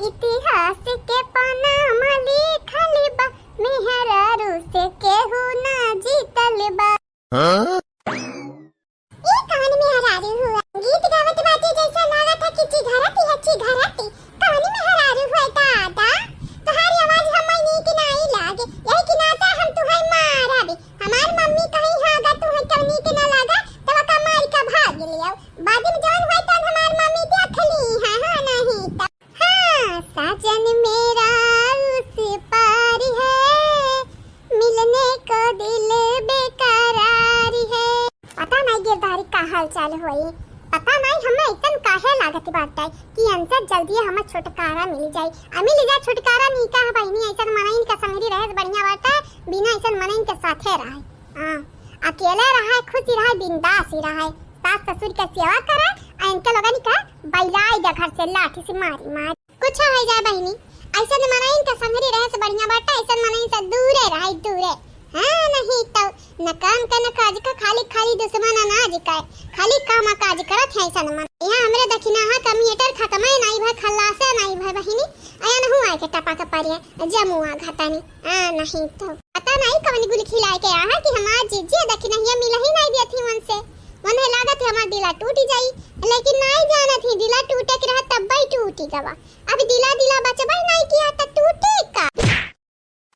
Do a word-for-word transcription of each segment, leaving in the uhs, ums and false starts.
इतिहास के पन्ना में लिखल बा, मेहरारू से केहू ना जीतल बा। हाँ? ई कौन मेहरारू हुआ? गीत गावत बाटे जैसा लागत है कि चिघरती है, चिघरती। कौन मेहरारू हुआ दादा? तोहारी आवाज हमें नीक नाई लागे, यही के नाता हम तुहै मारब। हमार मम्मी कहीं हाँ अगर तुहै केहू नीक ना लागा, तब ओका मार के भाग लियो। बाद में जौन हुआ तब हमार मम्मी देख ली है, हाँ नहीं तो। हाँ, साजन मेरा उस पार है, मिलने को दिल बेकरार है। पता नहीं गिरधारी का हाल चाल होई, पता नहीं हमें ऐसन काहे लागत बाटे कि इनसे जल्दी हमें छुटकारा मिल जाई। आ मिल जा छुटकारा, नीका है बहिनी, ऐसन मनइन का संगरी रहे से बढ़िया बाटे, बिना ऐसन मनइन के साथे रहे। हाँ, अकेले रहे, खुशी रहे, बिंदास ही रहे, सास ससुर के सेवा करे, आ इनके लोगन के बैलाई दे घर से लाठी से मारी मारी। कुछ हो जाए बहिनी, ऐसन मनइन के संगरी रहे से बढ़िया बाटे, ऐसन मनइन से दूरे रहे, दूरे। हाँ, नहीं तो न काम का न काज का, खाली खाली दुश्मन अनाज का, खाली काम काज करत है ऐसन मन। यहाँ हमरे दखिनाहा का मीटर खत्म है नहीं भाई, खल्लासे नहीं भाई बहिनी, अयनहू आए के टपा के पड़े, जमुआ घाटानी। हाँ, नहीं तो पता नहीं कौन गुल खिलाए के आहा कि हमार जीजी दखिनहिया मिलही नहीं देत ही उनसे। उन्हें लागत है हमार दिला टूट जाई, लेकिन नहीं जानत ही दिला टूटे के रहा तब ही टूटी गवा। अब दिला दिला बचबे नहीं किया त टूटी का?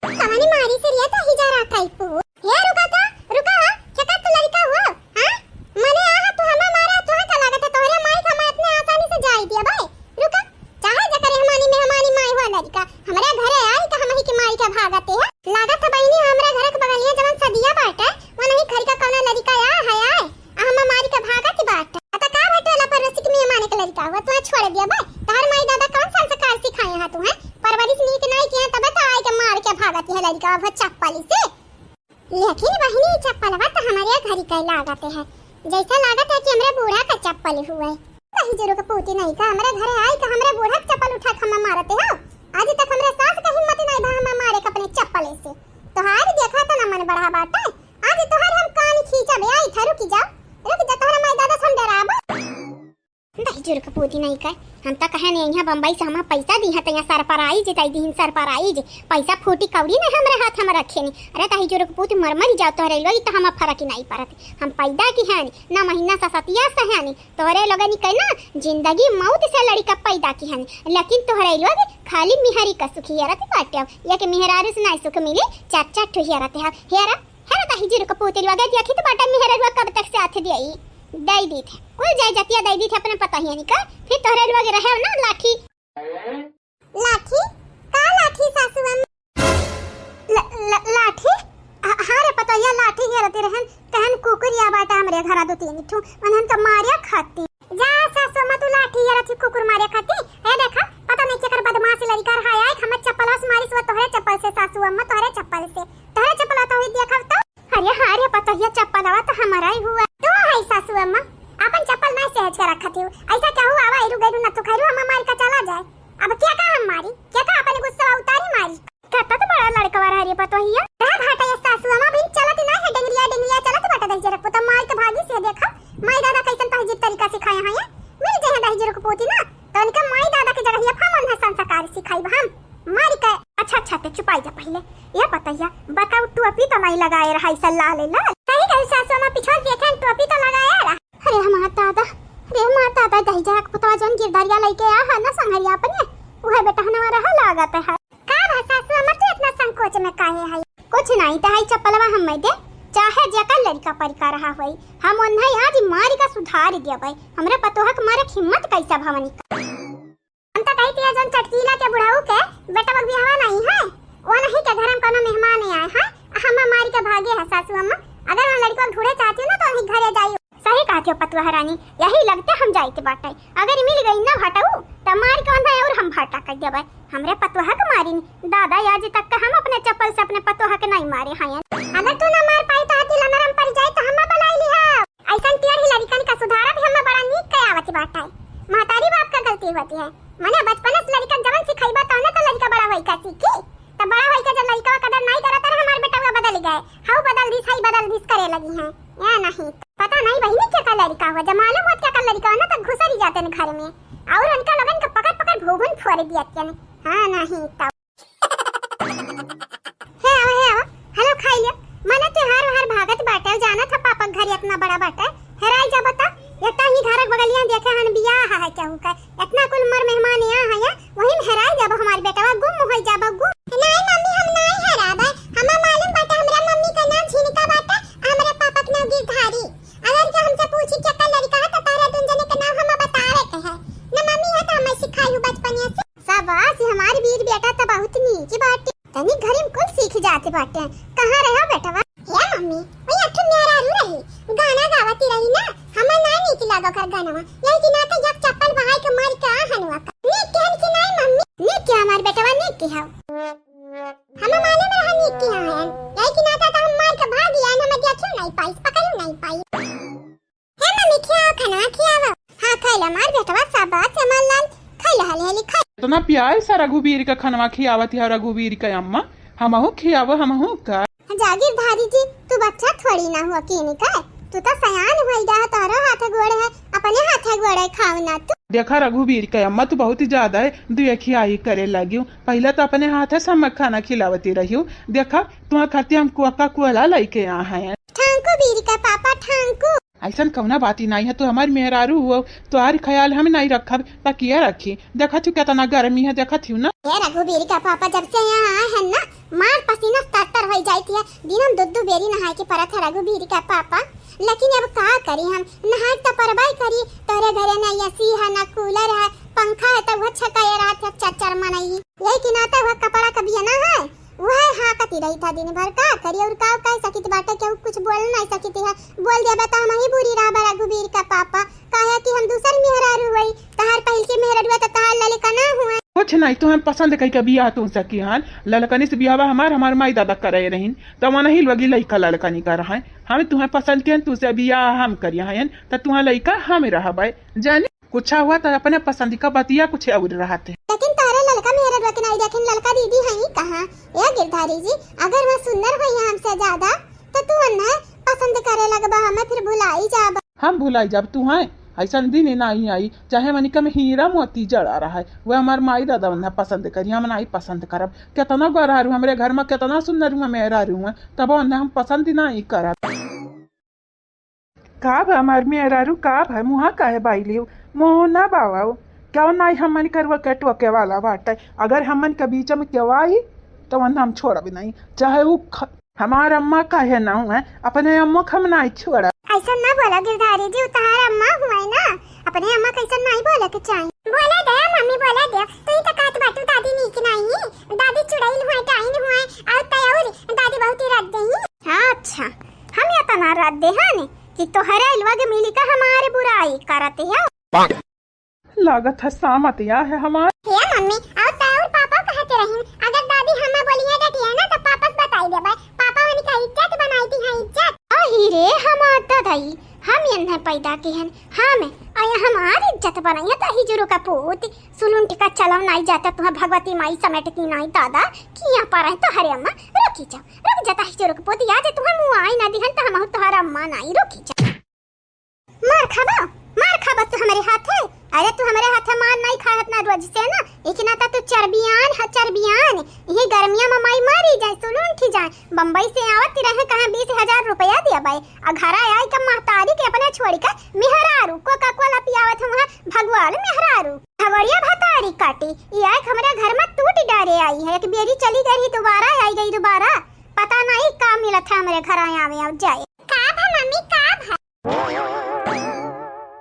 कवनी मारी से रिया ताही जा रहा काई पू। हे रुका तो, रुका हा, केका तू लड़का हुआ, हाँ? मने आहा तू हमें मारा, तोहा का लागत है तोहरे माई का मैं इतने आसानी से जाई दिया भाई? रुका, चाहे जकर मेहमानी मेहमानी माई हुआ लड़का, हमरा घरे आई तो हम ही के माई के भागते है। लागत है बहिनी हमरा घर के बगलिया जवन सदिया बाटे, वो नहीं घर का कौना लड़का आया है आए, आ हम मारी के भागत बाटे। अता का भटेला पड़ोसी के मेहमान के लड़का हुआ, तू छोड़ दिया बे। तोहर माई दादा कौन संस्कार सिखाए हैं तू, हैं? परवरिश नीक नहीं किए तबे तो आए के मार के भागत है लड़का वो चप्पल से। लेकिन बहिनी, ई चप्पलवा तो हमारे घरी के लागत है, जैसा लागत है कि हमरे बूढ़ा का चप्पल हुए। कहीं जरूर के पूती नहीं का हमरे घरे आई का हमरे बूढ़ा के चप्पल उठा के हमें मारते हो। आज तक हमरे सास का हिम्मत नहीं भा हमें मारे के अपने चप्पल से। तोहार देखा तो ना मन बढ़ा बाटे, आज तोहार हम कान खींचब। आई था, रुकी जाओ, रुकी जा, तोहरा माई दादा से हम डराबो। दहिजर के पूती नहीं का, हम तो कहे नहीं यहाँ बम्बई से हमें पैसा दी है तो यहाँ सरप्राइज दे दी, सरप्राइज। पैसा फूटी कौड़ी नहीं हमरे हाथ में रखे नहीं। अरे दहिजर के पूती मर मरी जाओ तोहरे लोग तो हमें फर्क ही नहीं पड़त। हम पैदा की है ना महीना ससतिया से है नहीं। तोहरे लोगन के ना जिंदगी मौत से लड़ी का पैदा की है नहीं। लेकिन तोहरे लोग खाली मिहरी का सुख हियरत बाटे। एक मेहरारू से नहीं सुख मिले, चार चार ठो हियरत है। हेरा, हेरा दहिजर के पूती लोग देखी तो बाटा मेहरारू कब तक साथ दियाई। दई दी थे। कुल जाय जतिया दई दी थे अपने पतोहियन का। फिर तोहरे लोग रहे ना लाठी। लाठी? का लाठी सासू अम्मा? ल-, ल-, लाठी? ह-, हाँ रे पतोहिया, लाठी हेरती रहन, तहन कुकुर या बाटा हमरे घरा दो तीन ठो, उन्हन का मारिया खाती। जा सासू अम्मा, तू लाठी हेरत ही कुकुर मारे खाती। ए देखा, पता नहीं केकर बदमाश लड़का रहा है, हमें चप्पल से मारिस, वो तोहरे चप्पल से सासू अम्मा, तोहरे चप्पल से, तोहरे चप्पल तो हुई देखब तो। अरे हाँ रे पतोहिया, चप्पलवा तो हमारा ही हुआ। तू है सासू अम्मा, अपन चप्पल नहीं सहज के रखत हो। ऐसा क्या हुआ, आवा एरू गैरू न तू खैरू हम मार का चला जाए। अब क्या का हम मारी, क्या का अपन गुस्सा उतारी मारी। कहता तो बड़ा लड़कवा रहा रे पतोहिया। रह भाटा ये सासू अम्मा बिन चलत नहीं है, डंगरिया डंगरिया चलत बाटा दहिजर के पूत मार के भागी से देखा, माई दादा कैसन तहजीब तरीका सिखाए हैं। मिल जाए दहिजर के पूती ना, तो उनके माई दादा के जगह ये हम उन्हें संस्कार सिखाई हम। मारी के। अच्छा, अच्छा, ते चुपाई जा पहिले। ए पतैया, बताओ, टोपी तो नहीं लगाए रहा, ऐसा लाल लाल। सही कही सासू अम्मा, पिछवा देखे टोपी तो लगाए रहा। अरे हमार दादा, अरे हमार दादा, दहिजर के पुतवा जौन गिरधरिया लइके आ है ना संगरिया अपने, उहे बेटहनवा रहा लागत है। का भा सासू अम्मा, तू इतना संकोच में काहे है? कुछ नहीं, तो है चप्पलवा हम मैं दे, चाहे जेकर लड़का परिका रहा होई, हम उन्हें आज मारी का सुधार देबै। हमरे पतोह के मारे के हिम्मत कैसा भवनी का? हम तो कही थी, जौन चटकीला के बुढ़ऊ के बेटवा के बियाहवा नहीं है, वो नहीं के घर में कोनो मेहमान आए हैं, हम मारी के भागे है सासू अम्मा। अगर वो लड़का ढूंढे चाहती हो ना, तो वहीं घरे जाइयो। सही कहती हो पतुआ रानी, यही लगते हम जाए के बाटे। अगर मिल गई ना भाटऊ, तो मार के उन्हें और हम भाटा कर देबै। हमरे पतोह के मारिन, दादा आज तक का हम अपने चप्पल से अपने पतोह के नहीं मारे हैं। अगर तू ना मार पाई तो हाथी ला नरम पड़ जाए, तो हम बुलाई लिहा। ऐसन टेढ़ लड़िकन का सुधारा भी हमें बड़ा नीक के आवत बाटे। महतारी बाप का गलती होती है। मने बचपन से लड़िकन जवन सिखाइबा तवने तो लड़िका बड़ा होई का सीखी। तो बड़ा होई के जब लड़िका कदर नहीं करत रहे, हमार बेटवा बदल गए, हाउ बदल दिस, हाई बदल दिस करे लगी हैं। या नहीं, पता नहीं बहिनी क्या का लड़िका हुआ, जब मालूम होत क्या का लड़िका हो ना, तो घुसरी जाते हैं घर में। और उनका लोगन का पकड़ पकड़ भोगुन पर दिया तने। हाँ, नहीं तो। हे आवा, हे आवा। हेलो, खाई ले। मने त्योहार उहार भागत बाटे, जाना था पापा के घर इतना बड़ा बाटे। हेराई जा बता, इतना ही घर के बगलिया देखे हन बियाह है केहू का। इतना कुल मर मेहमान यहाँ है, वही में हेराई जाबो हमार बेटवा, गुम हो जाबो, गुम। नहीं मम्मी, हम नहीं हेराबे, हमें मालूम बाटे, हमरा मम्मी का नाम झिनका बाटे, हमरा पापा के नाम गिरधारी। अगर के हमसे पूछी के का लड़का है, तो तारा दुन जने के नाम हम बतावे के है। न मम्मी है तो हमें सिखाई हूँ बचपनिया से। शाबाश, ये हमार वीर बेटा तो बहुत नीक बाटे। तनी घरी में कुल सीख जाते बाटे। कहाँ रहे बेटवा? हे मम्मी, वही अठुन मेहरारू रही, गाना गावती रही ना, हमें ना नीक लागो कर गानवा। यही कि ना तो एक चप्पल बहाई के मार के आ हनुआ का। नीक केहन कि नहीं मम्मी? नीक के हमार बेटवा, नीक के हव। हमें मालूम रहा नीक के हैं, यही कि ना तो हम मार के भाग गया, हम देखियो नहीं पाई, पकड़ो नहीं पाई। हे मम्मी, खियाओ खाना, खियाओ। हाँ, खैला मार बेटवा, शाबाश, जमाल लाल, खैला, हाली हाली खा। इतना प्यार से रघुवीर का खनवा खियावत है, रघुवीर का अम्मा, हमहू खियावो, हमहू का। जागीरधारी जी, तू बच्चा थोड़ी ना हुआ कीनी का, तू तो सयान हुआ जा, तोहरो हाथ गोड़ है, अपने हाथ गोड़ है, खाओ ना तू। देखा रघुवीर का अम्मा, तू बहुत ही ज्यादा है, दुए खियाई करे लगी हूँ। पहले तो अपने हाथ से हम खाना खिलावती रही हूँ। देखा, तुम्हारे खातिर हम कोका कोला लेके आ हैं। ठांकू बीर का पापा, ठांकू। ऐसन कौना बात ही नहीं है, तू हमार मेहरारू हो, तोहार ख्याल हम नहीं रखब, त किया रखी? देखत हूँ कितना गर्मी है, देखत हूँ ना। ए रघुबीर का पापा जब से यहाँ आए हैं ना, मार पसीना तर तर हो जाती है। दिन में दो दो बेरी नहाए के पड़त है रघुबीर का पापा, लेकिन अब का करी हम, नहाए तो परबाई करी। तोरे घरे ना एसी है, ना कूलर है, पंखा है, तो वह छकाए रहत है चच्चर मनई। यही के नाते वह कपड़ा का बिया ना है, वह हाँकती रही था दिन भर, का करी और का कह सकित बाटे, केहू कुछ बोल नहीं सकित है। बोल देबे तो हम ही बुरी रहबे रघुबीर का पापा, काहे कि हम दूसर मेहरारू हुई, तहार पहिल के मेहरारुआ तो तहार ललका ना हुआ। कुछ नहीं, तुहैं पसंद कई के बियाह तू सकी हन, ललकनी से बियाहवा हमार, हमार माई दादा करे रहीन, त वनही लोगी लइका ललकनी का रहैं। हम तुहैं पसंद किहन, तू से बियाह हम करिया हन, त तुहैं लइका हम रहबे, जानी। कुछ हुआ त अपने पसंद का बतिया कुछ और रहत है। लेकिन तोहरे ललका मेहररुआ के नाई देखिन, ललका दीदी हैं कहाँ? ए गिरधारी जी, अगर वह सुंदर होई हमसे ज्यादा, तो तू उन्हें पसंद करे लगबा, हमें फिर भुलाई जाबा। हम भुलाई जाब तुहैं? ऐसन दिन ही नाई आई, चाहे मनिका में हीरा मोती जड़ा रहा है, वह हमार माई दादा उन्हें पसंद करी, हम नाई पसंद करब। कितना गोरहरू हमरे घर में, कितना सुंदर हुआ मेहरारू हुआ, तब उन्हें हम पसंद नाई करब। का भा हमार मेहरारू, का भा मुहा काहे बाई लियो? मुँह ना बावाओ। क्यों नाई हमन करवा के टोके वाला बाटे? अगर हमन के बीच में केहू आई, तो वरना हम छोड़ब नहीं। चाहे उ ख-, हमार अम्मा काहे ना हुए, अपने अम्मा के हम नाई छोड़ब। ऐसा ना बोला गिरधारी जी, उ तहार अम्मा हुए ना, अपने अम्मा कैसन नाई बोले के चाही। बोले दे मम्मी, बोले दे, तू ही तो कहत बाटू दादी नीक नाई, दादी चुड़ैल हुए, डाइन हुए, और तय और दादी बहुत ही रद्द ही। हाँ, अच्छा, हम इतना रद्द हन कि तोहरे लोग मिली का हमारे बुराई करत हो। लागत है सामतिया है हमार। हे मम्मी, और तय और पापा कहते रहिन, अगर दादी हमें बोलिए डटिए ना तो पापा से बताई देबे। पापा उनका इज्जत बनाई दी है, इज्जत। अही रे हमार दादाई, हम इन्हें पैदा की हन, हम, अया हमार इज्जत बनाई है, दही जुरु का पूत, सुलुंठ का चलो नाई जाता तुहा भगवती माई समेट की नाई दादा, किया पर है तोहरे अम्मा, रुकी जा, रुक जा दही जुरु का पूत, या जे तुहा मुँह आई ना दिहन तो हम तोहरा अम्मा नाई, रुकी जा। मार खाबो, मार खाबो तू हमरे हाथे। अरे तू हमरे हाथे मार नाई खाहत ना रोज से ना, एक ना तो तू चर्बियान है, चर्बियान। यही गर्मिया में माई मारी जाए, सुलुंठी जाए, बम्बई से आवत रहे कहाँ बीस हजार रुपया दिया बाई, आ घरा आई के महतारी के अपने छोड़ी के मेहरारू कोका कोला पियावत हूँ वहाँ भगवान मेहरारू। भगोड़िया भतारी काटी, ये आए हमरे घर में टूट डारे आई है, एक बेरी चली गई रही, दोबारा आई गई दोबारा, पता नहीं का मिलत है हमरे घर आवे और जाए। का भा मम्मी, का भा?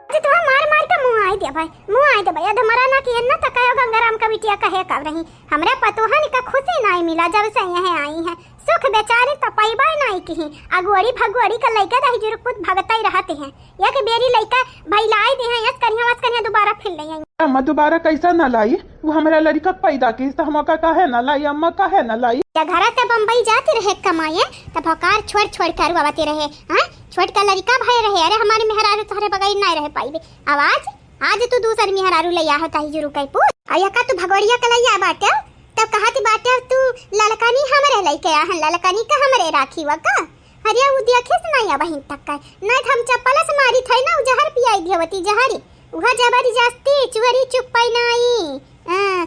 अरे तू मार मार के मुँह आई दे भाई, मुँह आई दे भाई। अध मरा ना किए ना तो कहो गंगाराम का बिटिया कहे कब रही। हमरे पतोहन का खुशी नाई मिला जब से यहाँ आई हैं। सुख बेचारे तो पैबा नाई किही। अगोड़ी भगोड़ी का लइका दही जुरुक पुत भगत ही रहते हैं। एक बेरी लइका भइलाई दे हैं, यस करिया वस करिया दोबारा फिर ले आई। अम्मा दोबारा कैसा ना लाई, वो हमरा लड़का पैदा की तो हम का काहे ना लाई, अम्मा काहे ना लाई। या घरा से बम्बई जाते रहे कमाए, तब हकार छोड़ छोड़ कर आवते रहे, हाँ? छोटका लड़का भय रहे, अरे हमारे मेहरारू तोहरे बगैर नहीं रह पाइबे। अब आज, आज तू दूसर मेहरारू ले आ होता ही जुरु कई पूत। आ यका तू भगोड़िया के लैया बाटे, तब कहत बाटे तू ललकनी हमरे लइके आहन, ललकनी का हमरे राखी वा का? अरे उ देखे से नहीं अब हिन तक का, नहीं तो हम चप्पल से मारी थे ना, उ जहर पियाई दियवती जहरी, उहा जबरदस्ती चोरी चुप्पई नहीं। हाँ,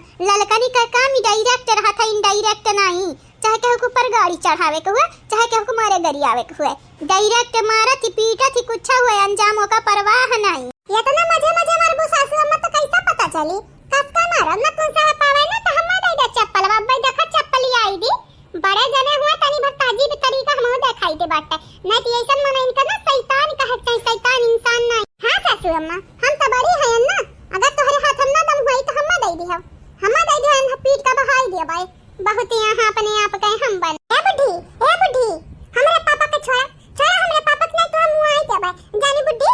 Direct नाहीं, चाहे केहू के ऊपर गाड़ी चढ़ावे के हुए, चाहे केहू के मारे गरियावे के हुए, direct मारत ही, पीटत ही, कुछ हुए, अंजाम ओका परवाह नाहीं। एतना मजे मजे मरबू सासू अम्मा, तो कैसा पता चली? कसका मारब ना, तुमसे है पावे ना, तो हम्मा दे दे चप्पल, बाबा देखा चप्पल ही आई दी। बड़े जने हुए, तनी भर तहजीब तरीका हमहू देखाई दे बाटे। नहीं तो ऐसन मन इनका ना शैतान कहे के चाही, शैतान इंसान नहीं। हाँ सासू अम्मा, हम तो बड़ी हैं ना, अगर तोहरे हाथ हम ना दम हुई तो हम्मा दे दिहब, हम्मा दे दिहब, पीट का बहाई दिया बाई। बहुत यहाँ अपने आप के हम बन। ए बुढ़ी, ए बुढ़ी, हमरे पापा के छोड़ा, छोड़ा हमरे पापा के, नहीं तो हम मुआई देबे। जानी बुढ़ी,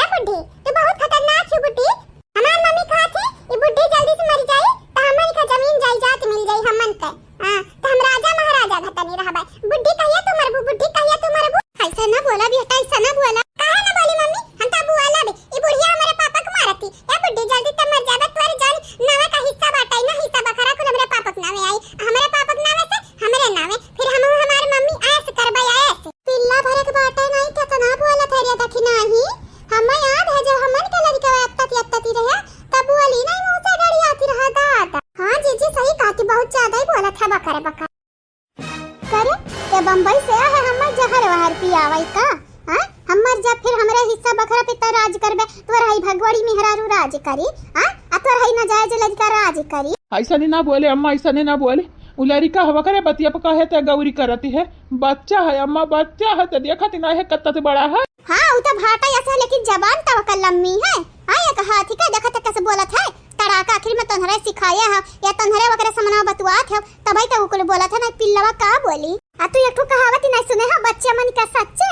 ए बुढ़ी, तू बहुत खतरनाक है बुढ़ी। हमार मम्मी कहा थी, "ई बुढ़ी जल्दी से मर जाई, तो हमन का जमीन जायदाद मिल जाई हमन के। हाँ, तो हम राजा महाराजा घतनी रहबे। बुढ़ी कहिया तू मरबू, बुढ़ी कहिया तू मरबू?" ऐसा ना बोला बेटा, ऐसा ना बोला। काहे ना बोली मम्मी, हम तो बोला बे, ई बुढ़िया हमरे पापा के मारती। ए बुढ़ी जल्दी ते मर जाबे, तोरे जान नावे का हिस्सा बाटे ना, हिस्सा बखरा कुल हमरे पापा के नावे आई, हमरे पापा के नावे से हमरे नावे, फिर हम हमार मम्मी ऐस करबे ऐस। पिल्ला भरे के बाटे नहीं, केतना बोलत है रे दखिनाही। हमें याद है जब हमन के लड़का अत्तती अत्तती रहे, तब बोली नहीं मुँह से डरियाती रहा दादा। हाँ जीजी सही कहती, बहुत ज्यादा ही बोलत है बकर बकर। करे, ते बम्बई से आए है, हमें जहर वहर पियावई का? हाँ? हमर जब फिर हमरे हिस्सा बखरा पे त राज करबे, तोर हई भगवाड़ी मेहरारू राज करी, हाँ? आ तोर हई नाजायज लड़का राज करी। ऐसा नहीं ना बोले अम्मा, ऐसा नहीं ना बोले। उ लड़का हवा करे बतिया पे कहे ते गौरी करती है। बच्चा है अम्मा, बच्चा है, ते देखत ना है कत्ता ते बड़ा है। हाँ, उ तो भाटा ऐसा है, लेकिन जबान तो ओकर लम्मी है। हाँ, एक हाथ ही का देखत है कैसे बोलत है। तड़ाका आखिर में तोहरे सिखाया है या तोहरे ओकरे समनवा बतुआत है, तबई तो उ कुल बोलत है, नहीं पिल्लवा का बोली। आ तू एक ठो कहावत ही नहीं सुने है, बच्चे मन का सच्चे।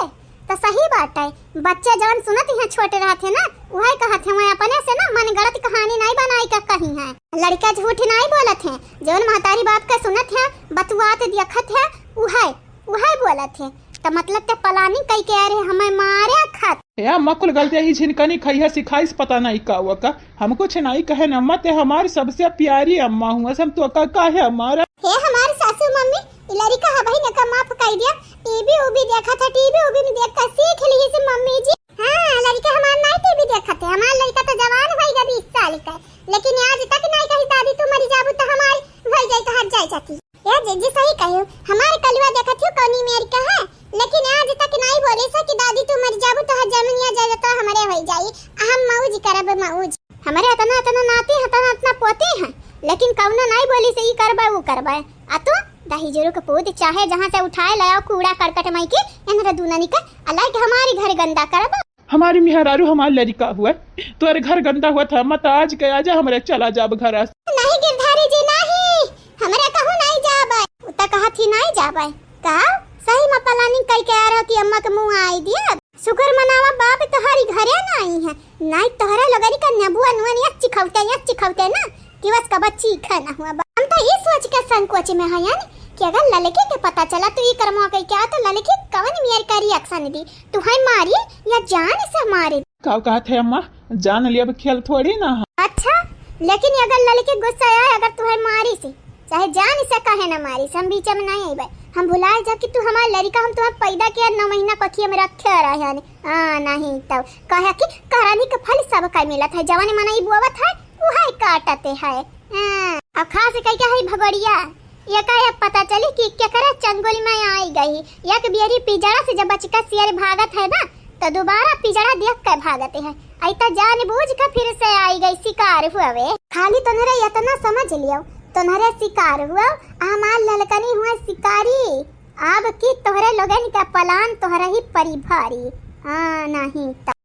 तो सही बात है, बच्चे जवन सुनत हैं छोटे रहत है ना, उहे कहत है, वह अपने से ना मन गढ़त कहानी नहीं बनाई का कही है। लड़का झूठ नहीं बोलत है, जवन महतारी बाप का सुनत है, बतुआत देखत है, उहे, उहे बोलत है। तो मतलब ते planning कई के आ रहे हमें मारे खात। ए अम्मा कुल गलतिया ही झिनकनी खई है, सिखाइस पता नहीं का हुआ का। हम कुछ नहीं कहे न अम्मा, ते हमार सबसे प्यारी अम्मा हुआ, हम तो का काहे हमारा। हे हमार सासू मम्मी, ई लड़का है बहिन का माफ कर दिया। टीवी उवी देखा था, टीवी उवी में देख कर सीख ली से मम्मी जी। हाँ, लड़का हमार नहीं टीवी देखा थे, हमार लड़का तो जवान होई गया बीस साल का, लेकिन आज तक नहीं कही दादी तू मरी जाबू तो हमारी भई जाई तो हट जाई जाती। ए जीजी सही कहियो, हमार कलुआ देखत हो कौनी मेर का है, लेकिन आज तक नहीं बोली से कि दादी तू मर जाबू तो हर जमीनिया जायदाद तो हमरे होई जाई, हम मौज करब मौज। हमरे अतना अतना नाती है, अतना अतना पोती है, लेकिन कौनो नहीं बोली से ई करबे ऊ करबे। आ तू दही जरूर के पूत चाहे जहाँ से उठाए लाओ कूड़ा करकट माई के, इनरे दूननी के अलाई के हमारी घर गंदा करबा। हमारी मेहरारू हमार लड़िका हुआ, तोर घर गंदा हुआ था, मत आज के आजा हमरे चला जाब घर से। नहीं गिरधारी जी नहीं, हमरे कहूँ नहीं जाबे। उ त कहत ही नहीं जाबे। का सही में planning कई के आ रहा कि अम्मा के मुँह आई दिया। शुक्र मनावा बाप तोहरी घरे नहीं है, नहीं तोहरे लोगरी का नेबुआ नुआ निया चिखौते, या चिखौते ना कि बस कबा चीखा ना हुआ बा। हम तो ई सोच के संकोच में हयन कि अगर ललकी के पता चला तो ई करमवा कई क्या तो ललकी कवन मेर का reaction दी, तुहै मारी या जान से मारी। का कहत है अम्मा, जान लिया अब खेल थोड़ी ना है। अच्छा, लेकिन अगर ललकी गुस्सा आए अगर तुहै मारी से, चाहे जान से कहे ना मारी से, हम बीच में नहीं आइबे। हम भुलाए जा कि तू हमार लड़िका, हम तुम्हें पैदा किया नौ महीना कोखिया में रखे रहे हन। हाँ, नहीं तब कहे कि करनी के फल सबका मिलत है, जवन मनई बोवत है उहे काटते है। हाँ, अब खास कह के है भगोड़िया, एका ये पता चली कि केकरा चंगुल में आई गई। एक बियरी पिजड़ा से जब बचका सियर भागत है ना, तो दोबारा पिजड़ा देख के भागत है। आई तो जानबूझ के फिर से आई गई शिकार हुआ वे। खाली तोहरे इतना समझ लियो, तोहरे शिकार हुआ, हमार ललकनी हुआ शिकारी। अब की तोहरे लोगन का plan तोहरे ही परी भारी। हाँ, नहीं तो।